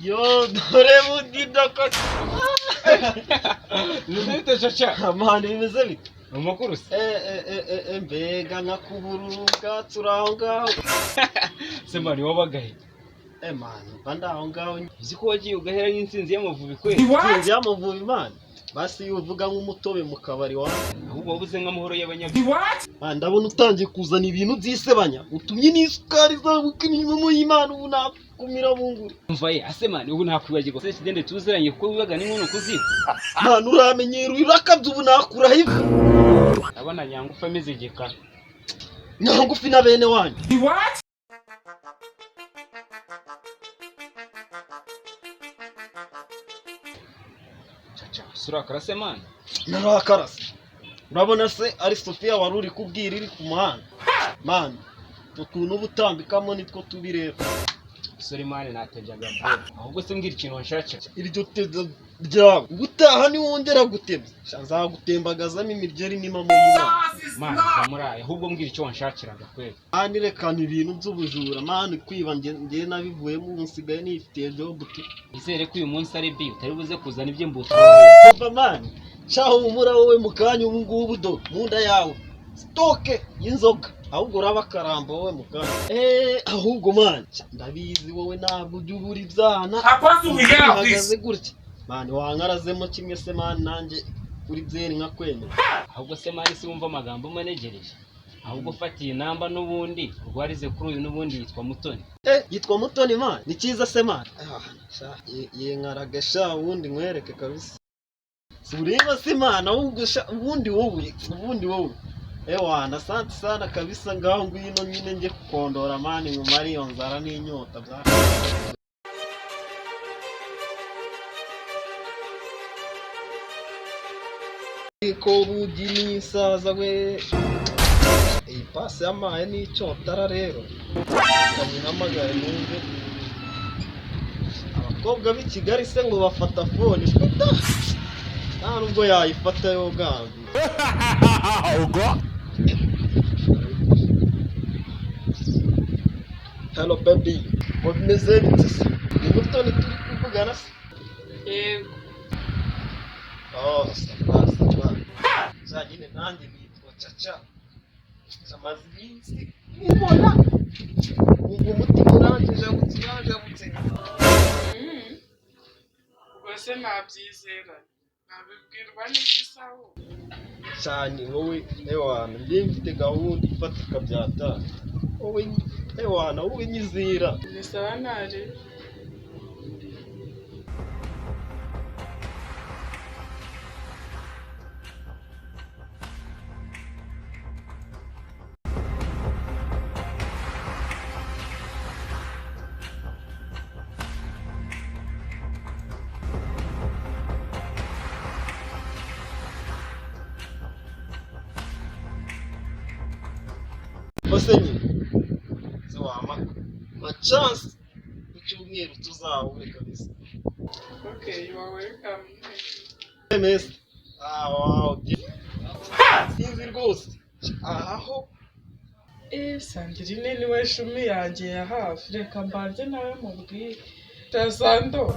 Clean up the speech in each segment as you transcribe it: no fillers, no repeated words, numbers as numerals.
Yo, dore budida ko. Bimeze bite, Caca? Amahane, bimeze bite? Amakuru se? Eh, mbega nkakubura ubwatsi uri aho ngaho. Se man, wabagahe? Eh man, mba ndi aho ngaho. Uzi ko wagiye ugahera nk'intsinzi y'Amavubi kweli? Intsinzi y'Amavubi man, basi iyo uvuga nk'umutobe mu kabari wa. Ahubwo wabuze nk'amahoro y'abanyabyaha. Man, ndabona utangiye kuzana ibintu by'isebanya, utumye n'isukari izamuka inyuma y'Imana, ubu nakumira bunguri. Umva ye, ase man, ubu ntakwibagirwa se kidende tuziranye kuko wibaga n'inkono kuziko. Man, uramenyera urakabye, ubu nakuraho ivu. Ndabona Nyangufi ameze igikara. Nyangufi na bene wanyu. Caca, urakara se man? Narakara se? Urabona se ari Sofiya wari uri kubwira iri ku muhanda man? Utuntu uba utambikamo nitwo tubi rero. Sorry man, natebyaga bro. Ahubwo se mbwira ikintu wanshakira. Iryo tebya ryawe, ubutaha niwongera gutebya sha, nzagutembagazamo imiryeri n'imamo y'Imana. Man, va muri aya, ahubwo mbwira icyo wanshakiraga kweli. Man, rekana ibintu by'ubujura man, kwiba nge nabivuyemo, ubu nsigaye nifitiye job tu. Nizere ko uyu munsi ari bi utari buze kuzana iby'imbuto. Kuva man, shaho humura wowe, mu kanya ubu ngubu do mu nda yawe stock y'inzoga, ahubwo uraba akarambo wowe mu kanya. Ahubwo man, sha, ndabizi wowe ntabwo ujya ubura ibyana uhagaze gutya man, wankarazemo kimwe se man, nanjye kuri byeri nkakwemera. Ahubwo se man, si wumva amagambo manegereje? Ahubwo fata iyi namba n'ubundi urwarize kuri uyu n'ubundi yitwa Mutoni. Eh, yitwa Mutoni man, ni cyiza se man. Ah, sha, yenkaraga sha, ubundi nkwereke kabisa. Si ureba se man, ahubwo sha, ubundi wowe ewana, asante sana kabisa, ngaho ngwino nyine njye kukondora man, nkumare iyo nzara n'inyota bya. Ko bugi n'isaza we, iyi pasi yamaye n'icyotara rero, kanyihamagare numve abakobwa b'i Kigali se ngo bafata phone shwita, nta nubwo yayifata yo bwangu. Hello baby, ngo bimeze bite se? Ni Mutoni turi kuvugana se? Yego. Oh, ça va, ça va. Za nyine nanjye nitwa Caca, amaze iminsi nkubona ubu umutima uranjejabutse uranjabutse. Ubwo se nabyizera, nabibwirwa n'iki sawo? Cyane wowe, ewana njye mfite gahunda ifatika byatanga, wowe ewana wowe nyizera. Ni sawa ntari. Bose nyine se wama ma chance ku cyumweru tuzahure kabisa. Okay, you are welcome. MS, ah wow, sinzi rwose aho. Eh, Sandrine niwe shumi yanjye ya hafi, reka mbanze nawe mubwire. Sando,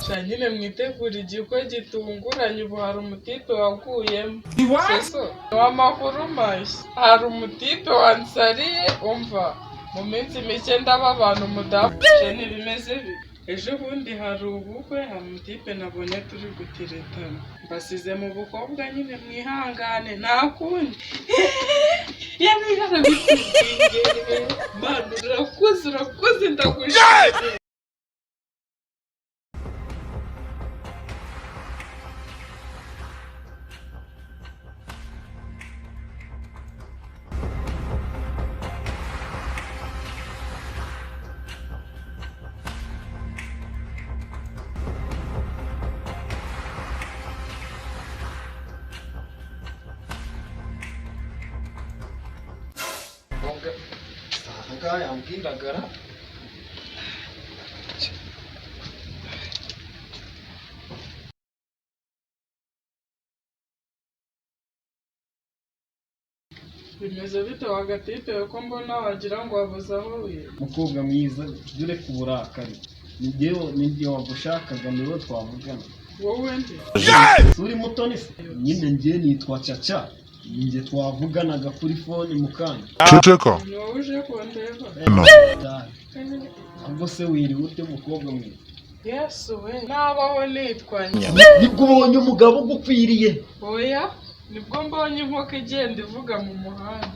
sha nyine mwitegure igikwe gitunguranye, ubu hari umutipe waguyemo. Soso, w'amakuru mashya. Hari umutipe wansariye, umva. Mu minsi mike ndaba abantu mudafashe ntibimeze bite. Ejo bundi hari ubukwe, hari umutipe nabonye turi guteretana. Mbasize mu bukobwa nyine mwihangane, nta kundi. Yari yarabikubwiye. Mana, urakuze, urakuze, ndagushimiye. Aha ngaha yambwiragara. Bimeze bite wagatipe, ko mbona wagira ngo wabuze aho wiba? Mukobwa mwiza, jya ureka uburakari. Ni njye wagushakaga, niwe twavugana. Wowe nde? Si uri Mutoni se? Nyine njye nitwa Caca, ni njye twavuganaga kuri phone mu kanya. Ceceka. Ni wowe uje kundeba? Ahubwo se wiriwe ute, mukobwa mwiza? Yesu we, nabaho nitwa njye. Nibwo ubonye umugabo ugukwiriye? Oya, nibwo mbonye inkoko igenda ivuga mu muhanda.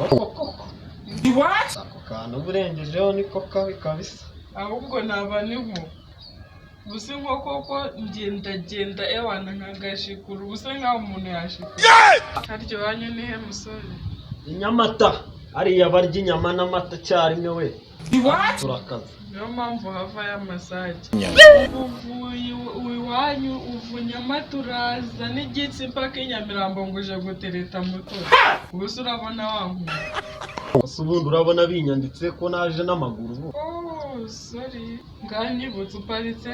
Koko ako kantu uba urengejeho niko kabi kabisa. Ahubwo naba n'inkoko gusa, inkoko ko ngendagenda ewana nkagashikura ubusa nkaho umuntu yashikura. Harya iwanyu ni he, musore? Inyamata hariya barya inyama n'amata icyarimwe we, turakaza. Niyo mpamvu havayo amasake. Ubu uvuye iwanyu uvunya amata, uraza n'igitsi mpaka i Nyamirambo ngo uje gutereta moto, ubu se urabona wankunda? Gusa ubundi urabona binyanditse ko naje n'amaguru ubu. Oh, sorry, nganyibutse, uparitse?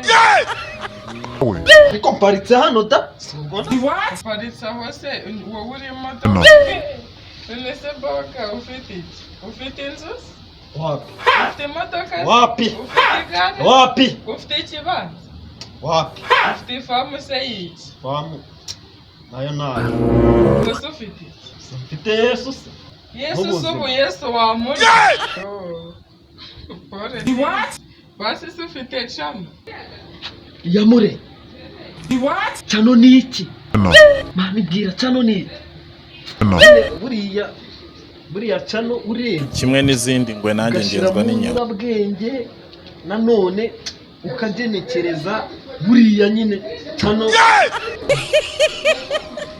Ariko mparitse hano da, si ubona? Uparitse aho se wowe uri imodoka? None se boka ufite iki? Ufite inzu se? Wapi. Ufite imodoka se? Wapi. Ufite igare? Wapi. Ufite ikibanza? Wapi. Ufite ifamu se y'iki? Famu nayo nayo. Gusa ufite iki? Mfite Yesu se. Yesu se? N'ubuzima. Ubu Yesu wamuri. Oh, pole. Basi se ufite channel? Yamure, channel ni iki? Mami, bwira, channel ni iki? Buriya channel urebye Kimwe n'izindi ngwe, nanjye ugashyira ngenzwa mu n'inyama. nyurabwenge, nanone ukagenekereza, buriya nyine channel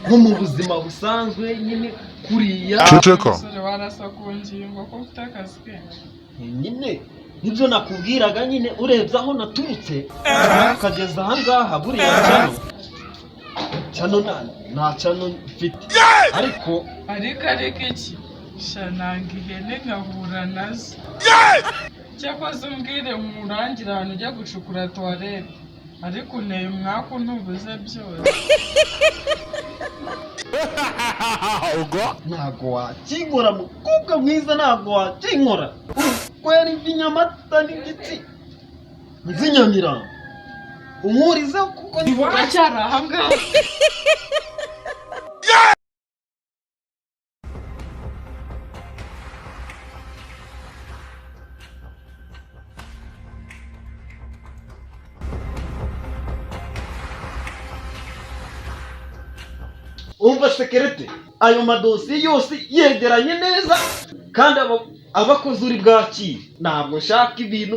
nko mu buzima busanzwe nyine kuriya. Ceceka. Umusore warasa ku ngingo ko mfite akazi kenshi. Nyine nibyo nakubwiraga nyine, urebye aho naturutse ukageza ahangaha, buriya channel nta channel mfite ariko. Ariko iki sha, nanga ihene nkahura nazo. Cyakoze umbwire murangire ahantu ujya gucukura toilette, ariko unteye umwaku, ntubuze byose. Ntabwo wakinkora, mukobwa mwiza, ntabwo wakinkora. Ukwera inyamata n'igiti nzi Nyamirambo unkurizeho kuko Uracyari ahangaha? Umva sekerete, ayo madosiye yose yegeranye neza kandi abakozi uri bwakire, ntabwo nshaka ibintu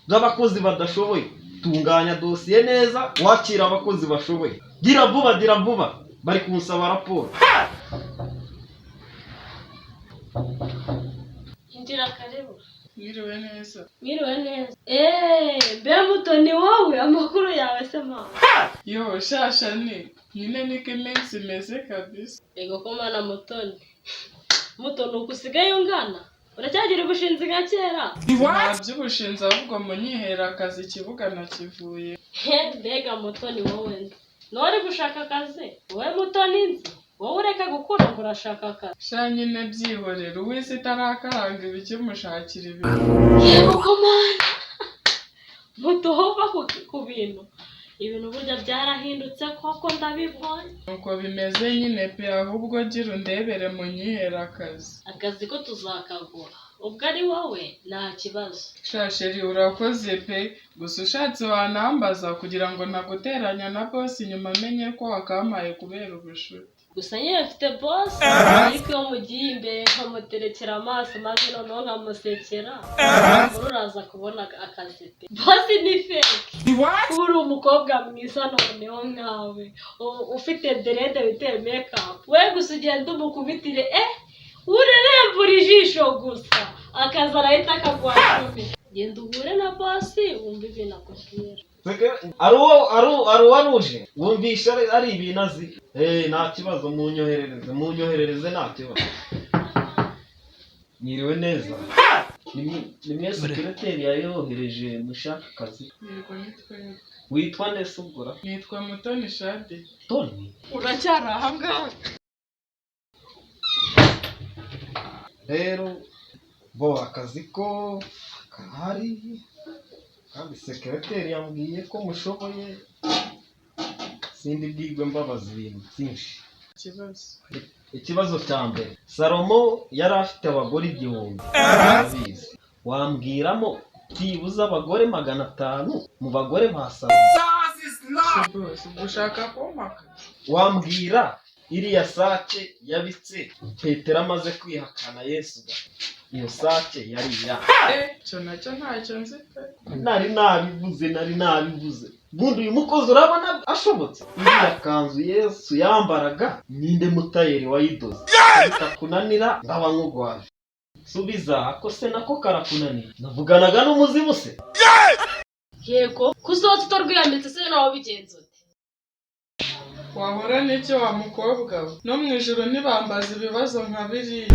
by'abakozi badashoboye. Tunganya dosiye neza, wakira abakozi bashoboye. Gira vuba, gira vuba, bari kunsaba raporo. Injira, karibu. Mwiriwe neza. Mwiriwe neza. Eee, mbe muto, ni wowe? Amakuru yawe se mama? Yo shasha, ni nyine niko iminsi imeze kabisa. Yego ko mana, Mutoni. Muto, ni uko usigaye ungana? Uracyagira ubushinzi nka kera? Nta by'ubushinzi, ahubwo munyihera akazi, ikibuga nakivuye. He, mbega Mutoni, wowe nzi. Ntore gushaka akazi? Wowe Mutoni nzi? Wowe ureka gukura ngo urashaka akazi? Sha nyine byihorera, uw'isi itarakaranga ibikimushakira ibintu. Yego ko mana. Muto, hova ku bintu. Ibintu burya byarahindutse koko, ndabibonye. Nuko bimeze nyine pe, ahubwo gira undebere munyihera akazi. Akazi ko tuzakagura. Ubwo ari wowe nta kibazo. Sha chérie, urakoze pe, gusa ushatse wanambaza kugira ngo ntaguteranya na boss nyuma amenye ko wakampaye kubera ubushuti. Gusa nyine mfite boss, ariko iyo mugiye imbere nkamuterekera amaso maze noneho nkamusekera, uraza kubona akazi pe. Boss ni fake. Kuba uri umukobwa mwiza noneho nkawe ufite dread, witeye makeup, we gusa ugenda umukubitire urerembura ijisho gusa, akazi arahita akaguha 10. Genda uhure na boss wumve ibintu akubwira. Ari uwaruje wumvisha ari ibintu azi. Nta kibazo, munyoherereze, munyoherereze, nta kibazo. Mwiriwe neza. Ni mwe sekereteri yayohereje mushaka akazi? Yego, ni twebwe. Witwa nde se ubwo? Nitwa Mutoni Shade. Toni? Uracyari ahangaha? Rero bo akazi ko karahari. Kandi secrétaire yambwiye ko mushoboye, sindi bwigwe mbabaza ibintu byinshi. Ikibazo? Ikibazo cya mbere: Salomo yari afite abagore 1000, urabizi. Wambwiramo byibuze abagore 500 mu bagore ba Salomo? Se boss, ubwo ushaka kumpaka? Wambwira iriya sake yabitse Petero amaze kwihakana Yesu ga? Iyo sake yari iya? Eh, icyo nacyo ntacyo nzi pe. Nari nabivuze, nari nabivuze. Ubundi uyu mukozi urabona ashobotse? Iriya kanzu Yesu yambaraga, ninde mutayeri wayidoze? Bitakunanira ndaba nkugwaje. Subiza ako se, nako karakunanira. Navuganaga n'umuzimu se? Yego, kuzotsa utarwiyamitse se nawe ubigenza ute? Wahora n'icyo wa mukobwa we, no mu ijoro ntibambaza ibibazo nka biriya.